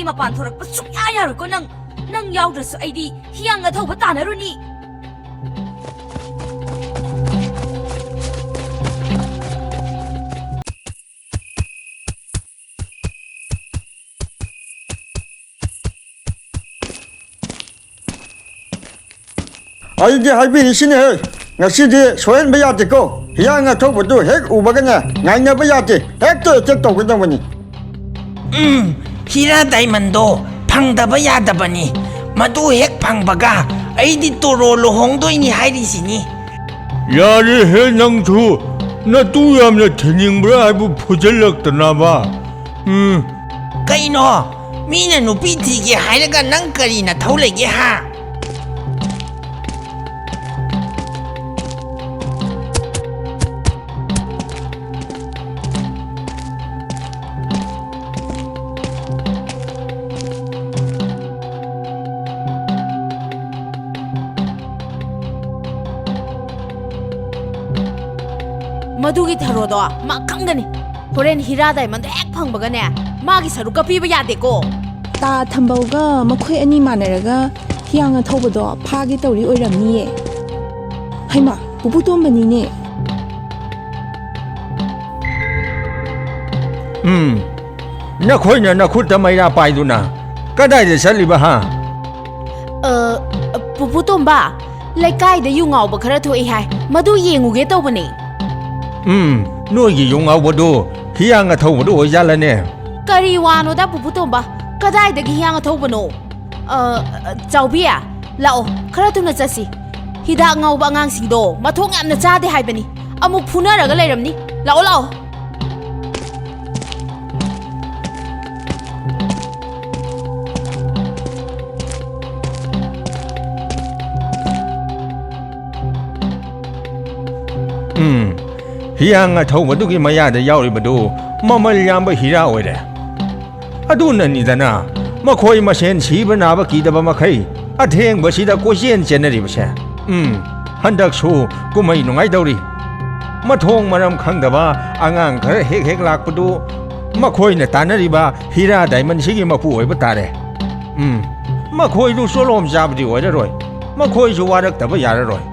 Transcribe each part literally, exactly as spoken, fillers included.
ꯃꯄꯥꯟ ꯊꯣꯔꯛꯄ ꯁꯨꯡꯌꯥ ꯌꯥꯔꯣꯏꯀꯣ ꯅꯪ꯫ ꯅꯪ ꯌꯥꯎꯗ꯭ꯔꯁꯨ ꯑꯩꯗꯤ ꯍꯤꯌꯥꯡ ꯑꯊꯧꯕ ꯇꯥꯟꯅꯔꯨꯅꯤ꯫ ꯑꯩꯗꯤ ꯍꯥꯏꯕꯤꯔꯤꯁꯤꯅꯦꯍꯦ, ꯉꯁꯤꯗꯤ ꯁꯣꯏꯍꯟꯕ ꯌꯥꯗꯦꯀꯣ꯫ ꯍꯤꯌꯥꯡ ꯑꯊꯧꯕꯗꯨ ꯍꯦꯛ ꯎꯕꯒꯅꯦ, ꯉꯥꯏꯅꯕ ꯌꯥꯗꯦ, ꯍꯦꯛꯇ ꯑꯦꯇꯦꯛ ꯇꯧꯒꯗꯧꯕꯅꯤ꯫ ꯎꯝ, ꯍꯤꯔꯥ ꯗꯥꯏꯃꯟꯗꯣ ꯐꯪꯗꯕ ꯌꯥꯗꯕꯅꯤ꯫ ꯃꯗꯨ ꯍꯦꯛ ꯐꯪꯕꯒ ꯑꯩꯗꯤ ꯇꯣꯔꯣ ꯂꯨꯍꯣꯡꯗꯣꯏꯅꯤ ꯍꯥꯏꯔꯤꯁꯤꯅꯤ꯫ ꯌꯥꯔꯦꯍꯦ ꯅꯪꯁꯨ, ꯅꯇꯨ ꯌꯥꯝꯅ ꯊꯤꯅꯤꯡꯕ꯭ꯔꯥ ꯍꯥꯏꯕꯨ ꯐꯨꯖꯜꯂꯛꯇꯅꯕ꯫ ꯎꯝ꯫ ꯀꯩꯅꯣ? ꯃꯤꯅ ꯅꯨꯄꯤ ꯊꯤꯒꯦ ꯍꯥꯏꯔꯒ ꯅꯪ ꯀꯔꯤ ꯅꯊꯧ ꯂꯩꯒꯦ ꯍꯥ? ꯃꯗꯨꯒꯤ ꯊꯔꯣꯗꯣ ꯃꯥ ꯈꯪꯒꯅꯤ꯫ ꯍꯣꯔꯦꯟ ꯍꯤꯔꯥ ꯗꯥꯏꯃꯟꯗꯣ ꯍꯦꯛ ꯐꯪꯕꯒꯅꯦ, ꯃꯥꯒꯤ ꯁꯔꯨꯛꯀ ꯄꯤꯕ ꯌꯥꯗꯦꯀꯣ꯫ ꯇꯥ ꯊꯝꯕꯧꯒ ꯃꯈꯣꯏ ꯑꯅꯤ ꯃꯥꯟꯅꯔꯒ ꯍꯤꯌꯥꯡ ꯑꯊꯧꯕꯗꯣ ꯐꯥꯒꯦ ꯇꯧꯔꯤ ꯑꯣꯏꯔꯝꯅꯤꯌꯦ꯫ ꯍꯩꯃꯥ, ꯄꯨꯄꯨ ꯇꯣꯝꯕꯅꯤꯅꯦ꯫ ꯎꯝ, ꯅꯈꯣꯏꯅ ꯅꯈꯨꯠꯇ ꯃꯩꯔꯥ ꯄꯥꯏꯗꯨꯅ ꯀꯗꯥꯏꯗ ꯆꯠꯂꯤꯕ ꯍꯥ? ꯑ, ꯄꯨꯄꯨ ꯇꯣꯝꯕ, ꯂꯩꯀꯥꯏꯗ ꯌꯨ ꯉꯥꯎꯕ ꯈꯔ ꯊꯣꯛꯏ ꯍꯥꯏ, ꯃꯗꯨ ꯌꯦꯡꯉꯨꯒꯦ ꯇꯧꯕꯅꯦ꯫ ꯎꯝ, ꯅꯣꯏꯒꯤ ꯌꯨ ꯉꯥꯎꯕꯗꯨ ꯍꯤꯌꯥꯡ ꯑꯊꯧꯕꯗꯨ ꯑꯣꯏꯖꯥꯠꯂꯅꯦ? ꯀꯔꯤ ꯋꯥꯅꯣꯗ ꯄꯨꯄꯨ ꯇꯣꯝꯕ, ꯀꯗꯥꯏꯗꯒꯤ ꯍꯤꯌꯥꯡ ꯑꯊꯧꯕꯅꯣ? ꯑ, ꯆꯥꯎꯕꯤ, ꯂꯥꯛꯑꯣ, ꯈꯔ ꯊꯨꯅ ꯆꯠꯁꯤ꯫ ꯍꯤꯗꯥꯛ ꯉꯥꯎꯕ ꯑꯉꯥꯡꯁꯤꯡꯗꯣ ꯃꯊꯣꯡ ꯌꯥꯝꯅ ꯆꯥꯗꯦ ꯍꯥꯏꯕꯅꯤ꯫ ꯑꯃꯨꯛ ꯐꯨꯅꯔꯒ ꯂꯩꯔꯝꯅꯤ꯫ ꯂꯥꯛꯑꯣ, ꯂꯥꯛꯑꯣ꯫ ꯎꯝ, ꯍꯤꯌꯥꯡ ꯑꯊꯧꯕꯗꯨꯒꯤ ꯃꯌꯥꯗ ꯌꯥꯎꯔꯤꯕꯗꯨ ꯃꯃꯜ ꯌꯥꯝꯕ ꯍꯤꯔꯥ ꯑꯣꯏꯔꯦ꯫ ꯑꯗꯨꯅꯅꯤꯗꯅ ꯃꯈꯣꯏ ꯃꯁꯦꯟ ꯁꯤꯕ ꯅꯥꯕ ꯀꯤꯗꯕ ꯃꯈꯩ ꯑꯊꯦꯡꯕꯁꯤꯗ ꯀꯣꯏꯆꯦꯟ ꯆꯦꯟꯅꯔꯤꯕꯁꯦ꯫ ꯎꯝ, ꯍꯟꯗꯛꯁꯨ ꯀꯨꯝꯍꯩ ꯅꯨꯡꯉꯥꯏꯗꯧꯔꯤ꯫ ꯃꯊꯣꯡ ꯃꯔꯝ ꯈꯪꯗꯕ ꯑꯉꯥꯡ ꯈꯔ ꯍꯦꯛ ꯍꯦꯛ ꯂꯥꯛꯄꯗꯨ ꯃꯈꯣꯏꯅ ꯇꯥꯟꯅꯔꯤꯕ ꯍꯤꯔꯥ ꯗꯥꯏꯃꯟꯁꯤꯒꯤ ꯃꯄꯨ ꯑꯣꯏꯕ ꯇꯥꯔꯦ꯫ ꯎꯝ, ꯃꯈꯣꯏꯗꯨ ꯆꯣꯂꯣꯝ ꯆꯥꯕꯗꯤ ꯑꯣꯏꯔꯔꯣꯏ꯫ ꯃꯈꯣꯏꯁꯨ ꯋꯥꯔꯛꯇꯕ ꯌꯥꯔꯔꯣꯏ꯫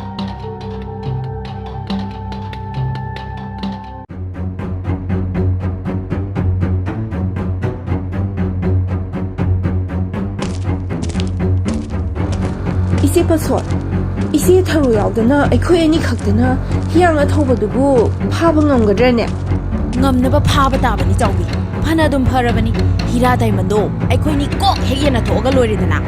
ꯏꯆꯦ ꯄꯁꯣꯠ, ꯏꯆꯦ ꯊꯔꯨ ꯌꯥꯎꯗꯅ ꯑꯩꯈꯣꯏ ꯑꯅꯤꯈꯛꯇꯅ ꯍꯤꯌꯥꯡ ꯑꯊꯧꯕꯗꯨꯕꯨ ꯐꯥꯕ ꯉꯝꯒꯗ꯭ꯔꯅꯦ? ꯉꯝꯅꯕ ꯐꯥꯕ ꯇꯥꯕꯅꯤ, ꯆꯥꯎꯕꯤ꯫ ꯐꯅ ꯑꯗꯨꯝ ꯐꯔꯕꯅꯤ꯫ ꯍꯤꯔꯥ ꯗꯥꯏꯃꯟꯗꯣ ꯑꯩꯈꯣꯏꯅꯤ ꯀꯣꯛ ꯍꯦꯛ ꯌꯦꯟꯅꯊꯣꯛꯑꯒ ꯂꯣꯏꯔꯦꯗꯅ꯫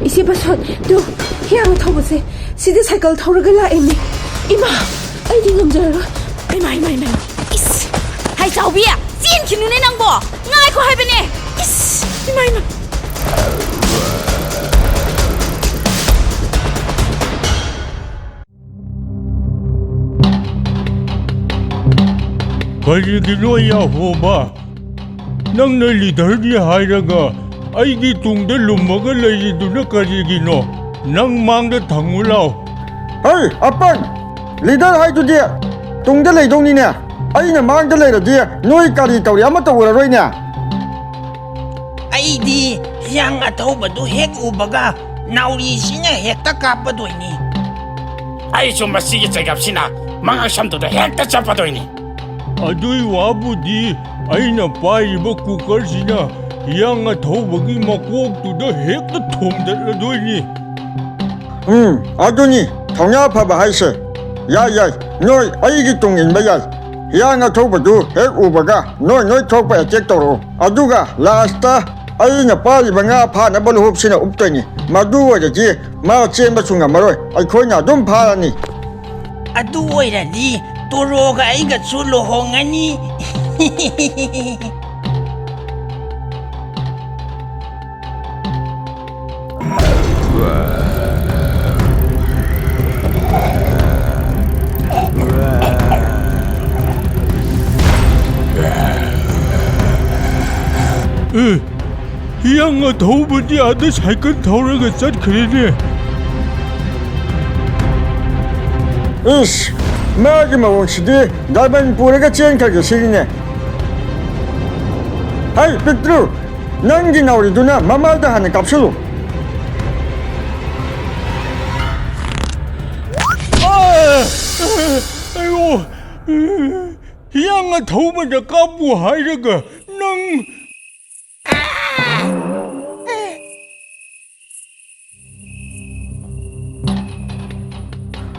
ꯏꯆꯦ ꯄꯁꯣꯠ, ꯇꯨ, ꯍꯤꯌꯥꯡ ꯑꯊꯧꯕꯁꯦ ꯁꯤꯗ ꯁꯥꯏꯀꯜ ꯊꯧꯔꯒ ꯂꯥꯛꯑꯦꯅꯦ꯫ ꯏꯃꯥ, ꯑꯩꯗꯤ ꯉꯝꯖꯔꯔꯣꯏ꯫ ꯏꯃꯥ, ꯏꯃꯥ, ꯏꯃꯥ, ꯏꯃꯥ꯫ ꯏꯁ! ꯍꯥꯏ ꯆꯥꯎꯕꯤ, ꯆꯦꯟꯈꯤꯅꯨꯅꯦ ꯅꯪꯕꯣ꯫ ꯉꯥꯏꯈꯣ ꯍꯥꯏꯕꯅꯦ꯫ ꯏꯁ! ꯏꯃꯥ, ꯏꯃꯥ꯫ ꯀꯔꯤꯒꯤꯅꯣ ꯌꯥꯍꯣꯕ? ꯅꯪꯅ ꯂꯤꯗꯔꯅꯤ ꯍꯥꯏꯔꯒ ꯑꯩꯒꯤ ꯇꯨꯡꯗ ꯂꯨꯝꯃꯒ ꯂꯩꯔꯤꯗꯨꯅ ꯀꯔꯤꯒꯤꯅꯣ? ꯅꯪ ꯃꯥꯡꯗ ꯊꯪꯉꯨ ꯂꯥꯎ꯫ ꯍꯩ, ꯑꯄꯪ! ꯂꯤꯗꯔ ꯍꯥꯏꯗꯨꯗꯤ ꯇꯨꯡꯗ ꯂꯩꯗꯧꯅꯤꯅꯦ꯫ ꯑꯩꯅ ꯃꯥꯡꯗ ꯂꯩꯔꯗꯤ ꯅꯣꯏ ꯀꯔꯤ ꯇꯧꯔꯤ ꯑꯃꯠꯇ ꯎꯔꯔꯣꯏꯅꯦ꯫ ꯑꯩꯗꯤ ꯍꯤꯌꯥꯡ ꯑꯊꯧꯕꯗꯨ ꯍꯦꯛ ꯎꯕꯒ ꯅꯥꯎꯔꯤꯁꯤꯅ ꯍꯦꯛꯇ ꯀꯥꯞꯄꯗꯣꯏꯅꯤ꯫ ꯑꯩꯁꯨ ꯃꯁꯤꯒꯤ ꯆꯩꯒꯞꯁꯤꯅ ꯃꯉꯛꯁꯝꯗꯨꯗ ꯍꯦꯛꯇ ꯆꯞꯄꯗꯣꯏꯅꯤ꯫ ꯑꯗꯨꯏ ꯋꯥꯕꯨꯗꯤ ꯑꯩꯅ ꯄꯥꯏꯔꯤꯕ ꯀꯨꯀꯔꯁꯤꯅ ꯍꯤꯌꯥꯡ ꯑꯊꯧꯕꯒꯤ ꯃꯀꯣꯛꯇꯨꯗ ꯍꯦꯛꯇ ꯊꯣꯝꯗꯠꯂꯗꯣꯏꯅꯤ꯫ ꯎꯝ, ꯑꯗꯨꯅꯤ ꯊꯧꯅꯥ ꯐꯕ ꯍꯥꯏꯁꯦ꯫ ꯌꯥꯏ, ꯌꯥꯏ, ꯅꯣꯏ ꯑꯩꯒꯤ ꯇꯨꯡ ꯏꯟꯕ ꯌꯥꯏ꯫ ꯍꯤꯌꯥꯡ ꯑꯊꯧꯕꯗꯨ ꯍꯦꯛ ꯎꯕꯒ ꯅꯣꯏ ꯅꯣꯏ ꯊꯣꯛꯄ ꯑꯦꯇꯦꯛ ꯇꯧꯔꯛꯎ꯫ ꯑꯗꯨꯒ ꯂꯥꯁꯇ ꯑꯩꯅ ꯄꯥꯏꯔꯤꯕ ꯉꯥ ꯐꯥꯅꯕ ꯂꯨꯍꯨꯞꯁꯤꯅ ꯎꯞꯇꯣꯏꯅꯤ꯫ ꯃꯗꯨ ꯑꯣꯏꯔꯗꯤ ꯃꯥ ꯆꯦꯟꯕꯁꯨ ꯉꯝꯃꯔꯣꯏ, ꯑꯩꯈꯣꯏꯅ ꯑꯗꯨꯝ ꯐꯥꯔꯅꯤ꯫ ꯑꯗꯨ ꯑꯣꯏꯔꯗꯤ ꯇꯣꯔꯣꯒ ꯑꯩꯒꯁꯨ ꯂꯨꯍꯣꯡꯉꯅꯤ꯫ ꯑꯦ, ꯍꯤꯌꯥꯡ ꯑꯊꯧꯕꯗꯤ ꯑꯥꯗ ꯁꯥꯏꯀꯜ ꯊꯧꯔꯒ ꯆꯠꯈ꯭ꯔꯦꯅꯦ꯫ ꯏꯁ, ꯃꯥꯒꯤ ꯃꯑꯣꯡꯁꯤꯗꯤ ꯗꯥꯏꯃꯟ ꯄꯨꯔꯒ ꯆꯦꯟꯈ꯭ꯔꯒꯦ ꯁꯤꯅꯤꯅꯦ꯫ ꯍꯩ, ꯄꯤꯛꯇ꯭ꯔꯨ, ꯅꯪꯒꯤ ꯅꯥꯎꯔꯤꯗꯨꯅ ꯃꯃꯥꯏꯗ ꯍꯥꯟꯅ ꯀꯥꯞꯁꯤꯜꯂꯨ꯫ ꯑꯥ! ꯑꯌꯣ! ꯍꯤꯌꯥꯡ ꯑꯊꯧꯕꯗ ꯀꯥꯞꯄꯨ ꯍꯥꯏꯔꯒ ꯅꯪ꯫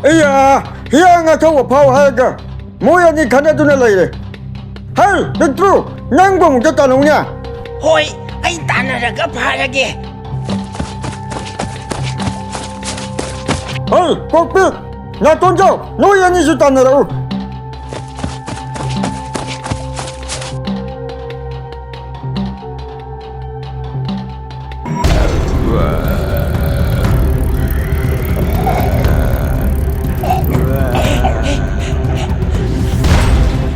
ꯑꯩꯌꯥ! ꯍꯤꯌꯥꯡ ꯑꯊꯧꯕ ꯐꯥꯎ ꯍꯥꯏꯔꯒ ꯃꯣꯏ ꯑꯅꯤ ꯈꯟꯅꯗꯨꯅ ꯂꯩꯔꯦ꯫ ꯍꯩ, ꯄꯤꯛꯇ꯭ꯔꯨ, ꯅꯪꯕꯨ ꯑꯃꯨꯛꯇ ꯇꯥꯟꯅꯧꯅꯦ꯫ ꯍꯣꯏ, ꯑꯩ ꯇꯥꯟꯅꯔꯒ ꯐꯥꯔꯒꯦ꯫ ꯍꯩ, ꯀꯣꯛꯄꯤꯛ, ꯅꯥꯇꯣꯟꯖꯥꯎ, ꯅꯣꯏ ꯑꯅꯤꯁꯨ ꯇꯥꯟꯅꯔꯛꯎ꯫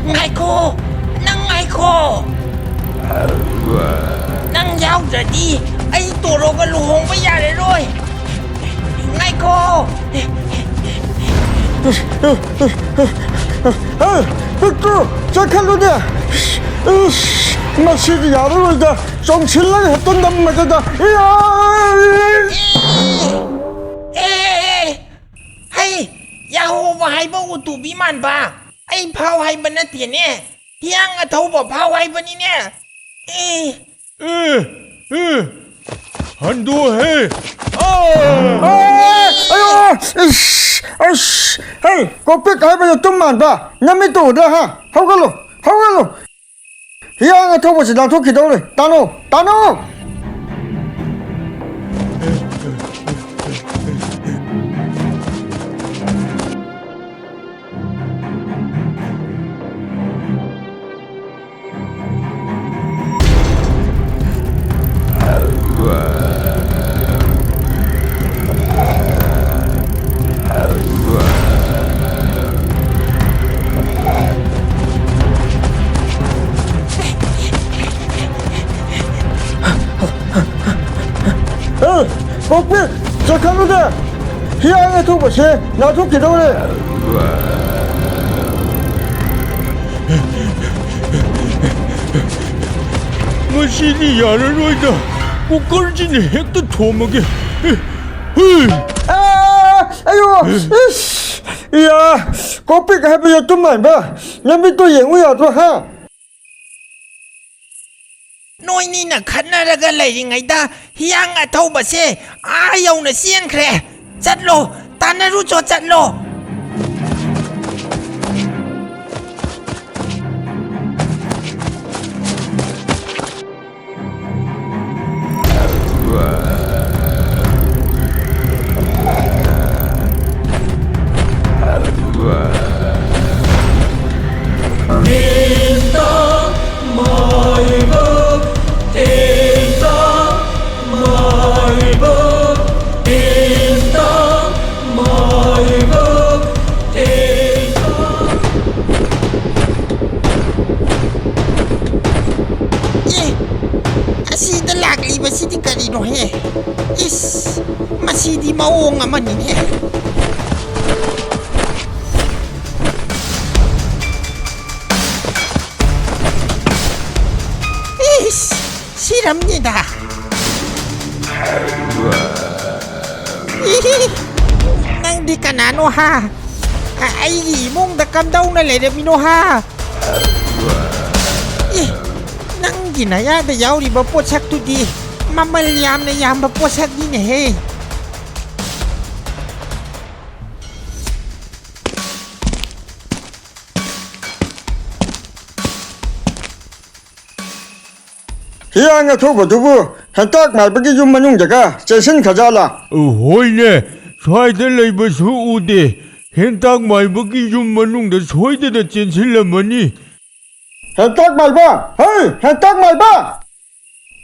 ꯉꯥꯏꯈꯣ! ꯅꯪ ꯉꯥꯏꯈꯣ! ꯅꯪ ꯌꯥꯎꯗ꯭ꯔꯗꯤ ꯑꯩ ꯇꯣꯔꯣꯒ ꯂꯨꯍꯣꯡꯕ ꯌꯥꯔꯔꯣꯏ! ꯉꯥꯏꯈꯣ! ꯍꯦ, ꯄꯤꯛꯇ꯭ꯔꯨ, ꯆꯠꯈꯠꯂꯨꯅꯦ! ꯏꯁ, ꯃꯁꯤꯗꯤ ꯌꯥꯔꯔꯣꯏꯗ! ꯆꯣꯡꯁꯤꯜꯂꯒ ꯍꯦꯛꯇ ꯅꯝꯃꯒꯦꯗ! ꯏꯌꯥ! ꯑꯦ! ꯍꯩ! ꯌꯥꯍꯣꯕ ꯍꯥꯏꯕ ꯎꯇꯨꯕꯤ ꯃꯥꯟꯕ! ꯑꯩ ꯐꯥꯎ ꯍꯥꯏꯕ ꯅꯠꯇꯦꯅꯦ! ꯍꯤꯌꯥꯡ ꯑꯊꯧꯕ ꯐꯥꯎ ꯍꯥꯏꯕꯅꯤꯅꯦ! ꯑꯦ! ꯑꯦ! ꯑꯦ! ꯍꯟꯗꯣꯛꯍꯦ! ꯑꯥ! ꯑꯥ! ꯑꯌꯣ! ꯏꯁ! ꯑꯁ! ꯍꯩ! ꯀꯣꯛꯄꯤꯛ ꯍꯥꯏꯕꯗ ꯇꯨꯝ ꯃꯥꯟꯕ! ꯅꯃꯤꯠꯇꯨ ꯎꯗ꯭ꯔꯥ, ꯍꯥ? ꯍꯧꯒꯠꯂꯨ! ꯍꯧꯒꯠꯂꯨ! ꯍꯤꯌꯥꯡ ꯑꯊꯧꯕꯁꯤ ꯂꯥꯟꯊꯣꯛꯈꯤꯗꯧꯔꯦ! ꯇꯥꯅꯧ! ꯇꯥꯅꯧ! ꯑꯦ, ꯀꯣꯛꯄꯤꯛ, ꯆꯠꯈꯠꯂꯨꯗ! ꯍꯤꯌꯥꯡ ꯑꯊꯧꯕꯁꯦ ꯅꯥꯟꯊꯣꯛꯈꯤꯗꯧꯔꯦ! ꯉꯁꯤꯗꯤ ꯌꯥꯔꯔꯣꯏꯗ꯫ ꯀꯨꯀꯔꯁꯤꯅ ꯍꯦꯛꯇ ꯊꯣꯝꯃꯒꯦ꯫ ꯑꯦ, ꯍꯨꯏ! ꯑꯥ! ꯑꯌꯣ! ꯏꯁ! ꯏꯌꯥ! ꯀꯣꯛꯄꯤꯛ ꯍꯥꯏꯕ ꯌꯦꯇꯨꯝ ꯃꯥꯟꯕ! ꯅꯃꯤꯠꯇꯣ ꯌꯦꯡꯉꯨ ꯌꯥꯗ꯭ꯔꯣ, ꯍꯥ? ꯅꯣꯏꯅꯤꯅ ꯈꯠꯅꯔꯒ ꯂꯩꯔꯤꯉꯩꯗ ꯍꯤꯌꯥꯡ ꯑꯊꯧꯕꯁꯦ ꯑꯥ ꯌꯧꯅ ꯆꯦꯟꯈ꯭ꯔꯦ꯫ ꯆꯠꯂꯣ, ꯇꯥꯟꯅꯔꯨꯆꯣ, ꯆꯠꯂꯣ꯫ ꯑꯦ, ꯑꯁꯤꯗ ꯂꯥꯛꯂꯤꯕꯁꯤꯗꯤ ꯀꯔꯤꯅꯣꯍꯦ? ꯏꯁ, ꯃꯁꯤꯗꯤ ꯃꯑꯣꯡ ꯑꯃꯅꯤꯅꯦ꯫ ꯏꯁ, ꯁꯤꯔꯝꯅꯤꯗ꯫ ꯏꯍꯤ, ꯅꯪꯗꯤ ꯀꯅꯥꯅꯣ, ꯍꯥ? ꯑ-, ꯑꯩꯒꯤ ꯏꯃꯨꯡꯗ ꯀꯝꯗꯧꯅ ꯂꯩꯔꯝꯃꯤꯅꯣ, ꯍꯥ? ꯑꯦ, ꯅꯪꯒꯤ ꯅꯌꯥꯗ ꯌꯥꯎꯔꯤꯕ ꯄꯣꯠꯁꯛꯇꯨꯗꯤ ꯃꯃꯜ ꯌꯥꯝꯅ ꯌꯥꯝꯕ ꯄꯣꯠꯁꯛꯅꯤꯅꯦꯍꯦ꯫ ꯍꯤꯌꯥꯡ ꯑꯊꯧꯕꯗꯨꯕꯨ ꯍꯦꯟꯇꯥꯛ ꯃꯥꯏꯕꯒꯤ ꯌꯨꯝ ꯃꯅꯨꯡꯗꯒ ꯆꯦꯟꯁꯤꯟꯈ꯭ꯔꯖꯥꯠꯂꯥ? ꯍꯣꯏꯅꯦ, ꯁ꯭ꯋꯥꯏꯗ ꯂꯩꯕꯁꯨ ꯎꯗꯦ꯫ ꯍꯦꯟꯇꯥꯛ ꯃꯥꯏꯕꯒꯤ ꯌꯨꯝ ꯃꯅꯨꯡꯗ ꯁꯣꯏꯗꯅ ꯆꯦꯟꯁꯤꯜꯂꯝꯃꯅꯤ꯫ ꯍꯦꯟꯇꯥꯛ ꯃꯥꯏꯕ! ꯍꯩ, ꯍꯦꯟꯇꯥꯛ ꯃꯥꯏꯕ!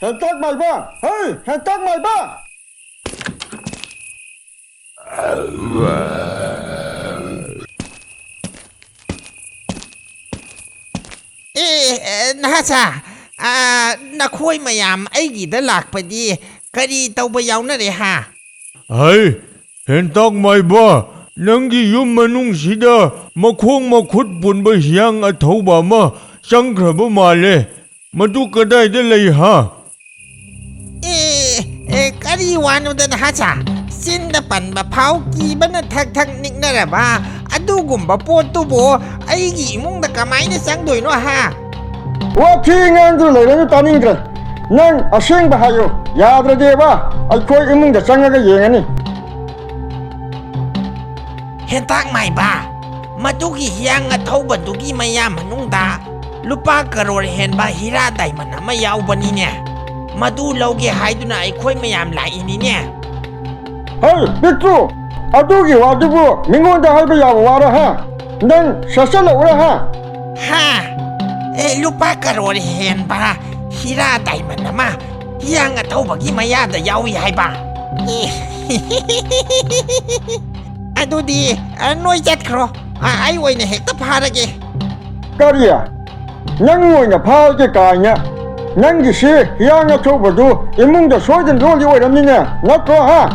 ꯍꯦꯟꯇꯥꯛ ꯃꯥꯏꯕ! ꯍꯩ, ꯍꯦꯟꯇꯥꯛ ꯃꯥꯏꯕ! ꯑꯦ, ꯑꯦ, ꯅꯍꯥꯁꯥ, ꯑ, ꯅꯈꯣꯏ ꯃꯌꯥꯝ ꯑꯩꯒꯤꯗ ꯂꯥꯛꯄꯗꯤ ꯀꯔꯤ ꯇꯧꯕ ꯌꯥꯎꯅꯔꯦ, ꯍꯥ? ꯍꯩ, ꯍꯦꯟꯇꯥꯛ ꯃꯥꯏꯕ, ꯅꯪꯒꯤ ꯌꯨꯝ ꯃꯅꯨꯡꯁꯤꯗ ꯃꯈꯣꯡ ꯃꯈꯨꯠ ꯄꯨꯟꯕ ꯍꯤꯌꯥꯡ ꯑꯊꯧꯕ ꯑꯃ ꯆꯪꯈ꯭ꯔꯕ ꯃꯥꯜꯂꯦ꯫ ꯃꯗꯨ ꯀꯗꯥꯏꯗ ꯂꯩ ꯍꯥ? ꯑꯦ, ꯑꯦ, ꯀꯔꯤ ꯋꯥꯅꯣꯗ ꯅꯍꯥꯁꯥ? ꯆꯤꯟꯗ ꯄꯟꯕ ꯐꯥꯎ ꯀꯤꯕꯅ ꯊꯛ ꯊꯛ ꯅꯤꯛꯅꯔꯕ ꯑꯗꯨꯒꯨꯝꯕ ꯄꯣꯠꯇꯨꯕꯨ ꯑꯩꯒꯤ ꯏꯃꯨꯡꯗ ꯀꯃꯥꯏꯅ ꯆꯪꯗꯣꯏꯅꯣ ꯍꯥ? ꯋꯥꯊꯤ ꯉꯥꯡꯗꯨꯅ ꯂꯩꯔꯅꯨ, ꯇꯥꯅꯤꯡꯗ꯭ꯔꯦ꯫ ꯅꯪ ꯑꯁꯦꯡꯕ ꯍꯥꯏꯌꯨ, ꯌꯥꯗ꯭ꯔꯗꯤꯕ ꯑꯩꯈꯣꯏ ꯏꯃꯨꯡꯗ ꯆꯪꯉꯒ ꯌꯦꯡꯉꯅꯤ꯫ ꯍꯦꯟꯇꯥꯛ ꯃꯥꯏꯕ, ꯃꯗꯨꯒꯤ ꯍꯤꯌꯥꯡ ꯑꯊꯧꯕꯗꯨꯒꯤ ꯃꯌꯥ ꯃꯅꯨꯡꯗ ꯂꯨꯄꯥ ꯀꯔꯣꯔ ꯍꯦꯟꯕ ꯍꯤꯔꯥ ꯗꯥꯏꯃꯟ ꯑꯃ ꯌꯥꯎꯕꯅꯤꯅꯦ꯫ ꯃꯗꯨ ꯂꯧꯒꯦ ꯍꯥꯏꯗꯨꯅ ꯑꯩꯈꯣꯏ ꯃꯌꯥꯝ ꯂꯥꯛꯏꯅꯤꯅꯦ꯫ ꯍꯩ, ꯄꯤꯛꯇ꯭ꯔꯨ, ꯑꯗꯨꯒꯤ ꯋꯥꯗꯨꯕꯨ ꯃꯤꯉꯣꯟꯗ ꯍꯥꯏꯕ ꯌꯥꯕ ꯋꯥꯔ ꯍꯥ? ꯅꯪ ꯁꯦꯠꯆꯜꯂꯛꯎꯔ ꯍꯥ? ꯍꯥ? ꯑꯦ, ꯂꯨꯄꯥ ꯀꯔꯣꯔ ꯍꯦꯟꯕ ꯍꯤꯔꯥ ꯗꯥꯏꯃꯟ ꯑꯃ ꯍꯤꯌꯥꯡ ꯑꯊꯧꯕꯒꯤ ꯃꯌꯥꯗ ꯌꯥꯎꯏ ꯍꯥꯏꯕ? ꯑꯗꯨꯗꯤ, ꯑ, ꯅꯣꯏ ꯆꯠꯈ꯭ꯔꯣ꯫ ꯑ, ꯑꯩ ꯑꯣꯏꯅ ꯍꯦꯛꯇ ꯐꯥꯔꯒꯦ꯫ ꯀꯔꯤ? ꯅꯪ ꯑꯣꯏꯅ ꯐꯥꯔꯒꯦ ꯀꯥꯏꯅ? ꯅꯪꯒꯤꯁꯤ ꯍꯤꯌꯥꯡ ꯑꯊꯧꯕꯗꯨ ꯏꯃꯨꯡꯗ ꯁꯣꯏꯗꯅ ꯂꯣꯜꯂꯤ ꯑꯣꯏꯔꯝꯅꯤꯅꯦ, ꯅꯠꯇ꯭ꯔꯣ ꯍꯥ?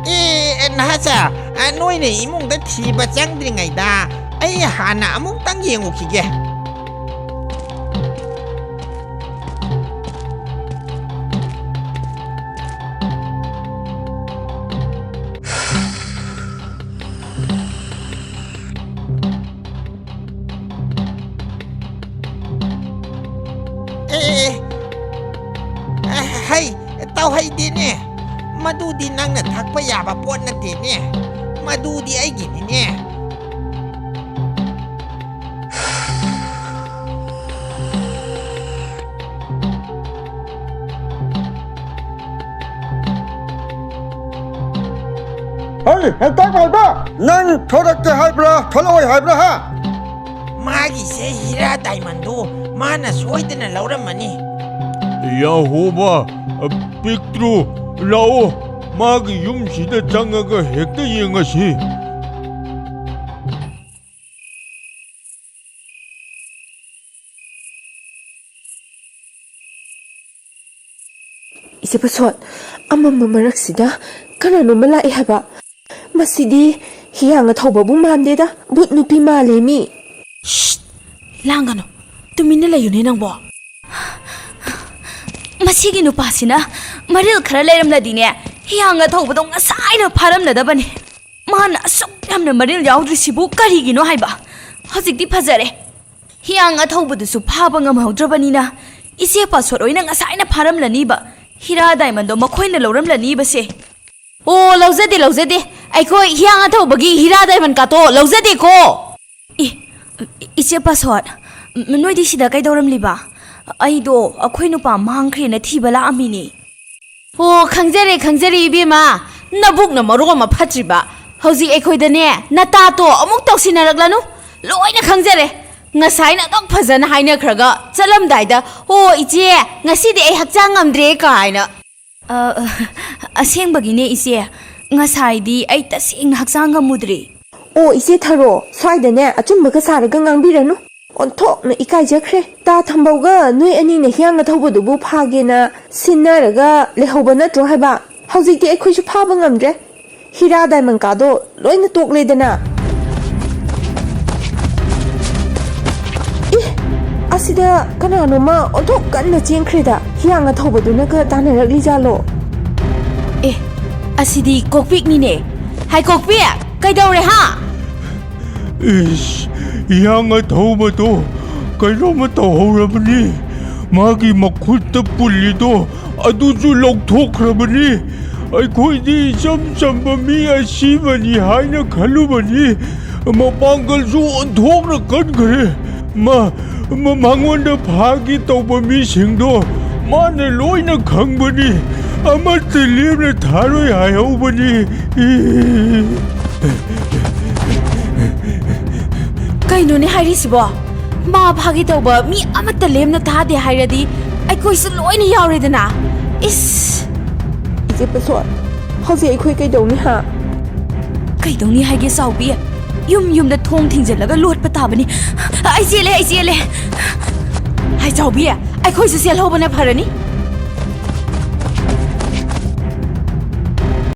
ꯑꯦ, ꯅꯍꯥꯁꯥ, ꯑ, ꯅꯣꯏꯅ ꯏꯃꯨꯡꯗ ꯊꯤꯕ ꯆꯪꯗ꯭ꯔꯤꯉꯩꯗ ꯑꯩ ꯍꯥꯟꯅ ꯑꯃꯨꯛꯇꯪ ꯌꯦꯡꯉꯨꯈꯤꯒꯦ꯫ ꯑꯦ, ꯑꯦ, ꯑꯦ, ꯍꯩ, ꯇꯧꯍꯩꯗꯦꯅꯦ꯫ ꯃꯗꯨꯗꯤ ꯅꯪꯅ ꯊꯛꯄ ꯌꯥꯕ ꯄꯣꯠ ꯅꯠꯇꯦꯅꯦ꯫ ꯃꯗꯨꯗꯤ ꯑꯩꯒꯤꯅꯤꯅꯦ꯫ ꯍꯩ, ꯍꯦꯟꯇꯥꯛ ꯃꯥꯏꯕ! ꯅꯪ ꯊꯣꯔꯛꯀꯦ ꯍꯥꯏꯕ꯭ꯔꯥ, ꯊꯣꯛꯂꯛꯑꯣꯏ ꯍꯥꯏꯕ꯭ꯔꯥ, ꯍꯥ? ꯃꯥꯒꯤꯁꯦ ꯍꯤꯔꯥ ꯗꯥꯏꯃꯟꯗꯨ ꯃꯥꯅ ꯁꯣꯏꯗꯅ ꯂꯧꯔꯝꯃꯅꯤ꯫ ꯌꯥꯍꯣꯕ, ꯄꯤꯛꯇ꯭ꯔꯨ, ꯂꯥꯛꯑꯣ, ꯃꯥꯒꯤ ꯌꯨꯝꯁꯤꯗ ꯆꯪꯉꯒ ꯍꯦꯛꯇ ꯌꯦꯡꯉꯁꯤ꯫ ꯏꯆꯦ ꯄꯁꯣꯠ, ꯑꯃꯝꯕ ꯃꯔꯛꯁꯤꯗ ꯀꯅꯥꯅꯣꯝꯃ ꯂꯥꯛꯑꯦ ꯍꯥꯏꯕ꯫ ꯃꯁꯤꯗꯤ ꯍꯤꯌꯥꯡ ꯑꯊꯧꯕꯕꯨ ꯃꯥꯟꯗꯦꯗ, ꯚꯨꯠ ꯅꯨꯄꯤ ꯃꯥꯜꯂꯦ ꯃꯤ꯫ ꯁ꯭ꯁ! ꯂꯥꯡꯒꯅꯨ꯫ ꯇꯨꯃꯤꯟꯅ ꯂꯩꯌꯨꯅꯦ ꯅꯪꯕꯣ꯫ ꯃꯁꯤꯒꯤ ꯅꯨꯄꯥꯁꯤꯅ ꯃꯔꯤꯜ ꯈꯔ ꯂꯩꯔꯝꯂꯗꯤꯅꯦ, ꯍꯤꯌꯥꯡ ꯑꯊꯧꯕꯗꯣ ꯉꯁꯥꯏꯅ ꯐꯥꯔꯝꯂꯗꯕꯅꯤ꯫ ꯃꯥꯅ ꯑꯁꯨꯛ ꯌꯥꯝꯅ ꯃꯔꯤꯜ ꯌꯥꯎꯗ꯭ꯔꯤꯁꯤꯕꯨ ꯀꯔꯤꯒꯤꯅꯣ ꯍꯥꯏꯕ? ꯍꯧꯖꯤꯛꯇꯤ ꯐꯖꯔꯦ꯫ ꯍꯤꯌꯥꯡ ꯑꯊꯧꯕꯗꯨꯁꯨ ꯐꯥꯕ ꯉꯝꯍꯧꯗ꯭ꯔꯕꯅꯤꯅ, ꯏꯆꯦ ꯄꯥꯁꯣꯠ ꯍꯣꯏꯅ ꯉꯁꯥꯏꯅ ꯐꯥꯔꯝꯂꯅꯤꯕ꯫ ꯍꯤꯔꯥ ꯗꯥꯏꯃꯟꯗꯣ ꯃꯈꯣꯏꯅ ꯂꯧꯔꯝꯂꯅꯤꯕꯁꯦ꯫ ꯑꯣ, ꯂꯧꯖꯗꯦ, ꯂꯧꯖꯗꯦ꯫ ꯑꯩꯈꯣꯏ ꯍꯤꯌꯥꯡ ꯑꯊꯧꯕꯒꯤ ꯍꯤꯔꯥ ꯗꯥꯏꯃꯟ ꯀꯥꯇꯣ ꯂꯧꯖꯗꯦꯀꯣ꯫ ꯏ, ꯏꯆꯦ ꯄꯥꯁꯣꯠ, ꯅꯣꯏꯗꯤ ꯁꯤꯗ ꯀꯩꯗꯧꯔꯝꯂꯤꯕ? ꯑꯩꯗꯣ ꯑꯩꯈꯣꯏ ꯅꯨꯄꯥ ꯃꯥꯡꯈ꯭ꯔꯦꯅ ꯊꯤꯕ ꯂꯥꯛꯑꯝꯃꯤꯅꯦ꯫ ꯑꯣ, ꯈꯪꯖꯔꯦ, ꯈꯪꯖꯔꯦ, ꯏꯕꯦꯝꯃ꯫ ꯅꯕꯨꯛꯅ ꯃꯔꯣꯜ ꯑꯃ ꯐꯠꯇ꯭ꯔꯤꯕ꯫ ꯍꯧꯖꯤꯛ ꯑꯩꯈꯣꯏꯗꯅꯦ, ꯅꯇꯥꯇꯣ ꯑꯃꯨꯛ ꯇꯧꯁꯤꯟꯅꯔꯛꯂꯅꯨ꯫ ꯂꯣꯏꯅ ꯈꯪꯖꯔꯦ꯫ ꯉꯁꯥꯏꯅ ꯑꯗꯨꯛ ꯐꯖꯅ ꯍꯥꯏꯅꯈ꯭ꯔꯒ ꯆꯠꯂꯝꯗꯥꯏꯗ, "ꯑꯣ, ꯏꯆꯦ, ꯉꯁꯤꯗꯤ ꯑꯩ ꯍꯛꯆꯥꯡ ꯉꯝꯗ꯭ꯔꯦ" ꯀꯥꯏꯅ꯫ ꯑ, ꯑ, ꯑꯁꯦꯡꯕꯒꯤꯅꯦ, ꯏꯆꯦ꯫ ꯉꯁꯥꯏꯗꯤ ꯑꯩ ꯇꯁꯦꯡꯅ ꯍꯛꯆꯥꯡ ꯉꯝꯃꯨꯗ꯭ꯔꯦ꯫ ꯑꯣ, ꯏꯆꯦ ꯊꯔꯣ, ꯁ꯭ꯋꯥꯏꯗꯅꯦ ꯑꯆꯨꯝꯕꯒ ꯁꯥꯔꯒ ꯉꯥꯡꯕꯤꯔꯅꯨ꯫ ꯑꯣꯟꯊꯣꯛꯅ ꯏꯀꯥꯏꯖꯈ꯭ꯔꯦ꯫ ꯇꯥ ꯊꯝꯕꯧꯒ ꯅꯣꯏ ꯑꯅꯤꯅ ꯍꯤꯌꯥꯡ ꯑꯊꯧꯕꯗꯨꯕꯨ ꯐꯥꯒꯦꯅ ꯁꯤꯟꯅꯔꯒ ꯂꯩꯍꯧꯕ ꯅꯠꯇ꯭ꯔꯣ ꯍꯥꯏꯕ? ꯍꯧꯖꯤꯛꯇꯤ ꯑꯩꯈꯣꯏꯁꯨ ꯐꯥꯕ ꯉꯝꯗ꯭ꯔꯦ꯫ ꯍꯤꯔꯥ ꯗꯥꯏꯃꯟ ꯀꯥꯗꯣ ꯂꯣꯏꯅ ꯇꯣꯛꯂꯦꯗꯅ꯫ ꯑꯦ, ꯑꯁꯤꯗ ꯀꯅꯥꯅꯣꯃ ꯑꯣꯟꯊꯣꯛ ꯀꯟꯅ ꯆꯦꯟꯈ꯭ꯔꯦꯗ꯫ ꯍꯤꯌꯥꯡ ꯑꯊꯧꯕꯗꯨꯅꯒ ꯇꯥꯟꯅꯔꯛꯂꯤꯖꯥꯠꯂꯣ? ꯑꯦ, ꯑꯁꯤꯗꯤ ꯀꯣꯛꯄꯤꯛꯅꯤꯅꯦ꯫ ꯍꯥꯏ ꯀꯣꯛꯄꯤ, ꯀꯩꯗꯧꯔꯦ ꯍꯥ? ꯏꯁ, ꯍꯤꯌꯥꯡ ꯑꯊꯧꯕꯗꯣ ꯀꯩꯅꯣꯝꯃ ꯇꯧꯍꯧꯔꯕꯅꯤ꯫ ꯃꯥꯒꯤ ꯃꯈꯨꯠꯇ ꯄꯨꯜꯂꯤꯗꯣ ꯑꯗꯨꯁꯨ ꯂꯧꯊꯣꯛꯈ꯭ꯔꯕꯅꯤ꯫ ꯑꯩꯈꯣꯏꯗꯤ ꯏꯆꯝ ꯆꯝꯕ ꯃꯤ ꯑꯁꯤꯕꯅꯤ ꯍꯥꯏꯅ ꯈꯜꯂꯨꯕꯅꯤ꯫ ꯃꯄꯥꯡꯒꯜꯁꯨ ꯑꯣꯟꯊꯣꯛꯅ ꯀꯟꯈ꯭ꯔꯦ꯫ ꯃꯥ, ꯃ-, ꯃꯉꯣꯟꯗ ꯐꯥꯒꯦ ꯇꯧꯕ ꯃꯤꯁꯤꯡꯗꯣ ꯃꯥꯅ ꯂꯣꯏꯅ ꯈꯪꯕꯅꯤ꯫ ꯑꯃꯠꯇ ꯂꯦꯝꯅ ꯊꯥꯔꯣꯏ ꯍꯥꯏꯍꯧꯕꯅꯤ꯫ ꯀꯩꯅꯣꯅꯦ ꯍꯥꯏꯔꯤꯁꯤꯕꯣ? ꯃꯥ ꯐꯥꯒꯦ ꯇꯧꯕ ꯃꯤ ꯑꯃꯠꯇ ꯂꯦꯝꯅ ꯊꯥꯗꯦ ꯍꯥꯏꯔꯗꯤ ꯑꯩꯈꯣꯏꯁꯨ ꯂꯣꯏꯅ ꯌꯥꯎꯔꯦꯗꯅ꯫ ꯏꯁ! ꯏꯆꯦ ꯄꯁꯣꯠ, ꯍꯧꯖꯤꯛ ꯑꯩꯈꯣꯏ ꯀꯩꯗꯧꯅꯤ ꯍꯥ? ꯀꯩꯗꯧꯅꯤ ꯍꯥꯏꯒꯦ ꯆꯥꯎꯕꯤ? ꯌꯨꯝ ꯌꯨꯝꯗ ꯊꯣꯡ ꯊꯤꯡꯖꯤꯜꯂꯒ ꯂꯣꯠꯄ ꯇꯥꯕꯅꯤ꯫ ꯑꯩ ꯆꯦꯜꯂꯦ, ꯑꯩ ꯆꯦꯜꯂꯦ꯫ ꯍꯥꯏ ꯆꯥꯎꯕꯤ, ꯑꯩꯈꯣꯏꯁꯨ ꯆꯦꯜꯍꯧꯕꯅ ꯐꯔꯅꯤ꯫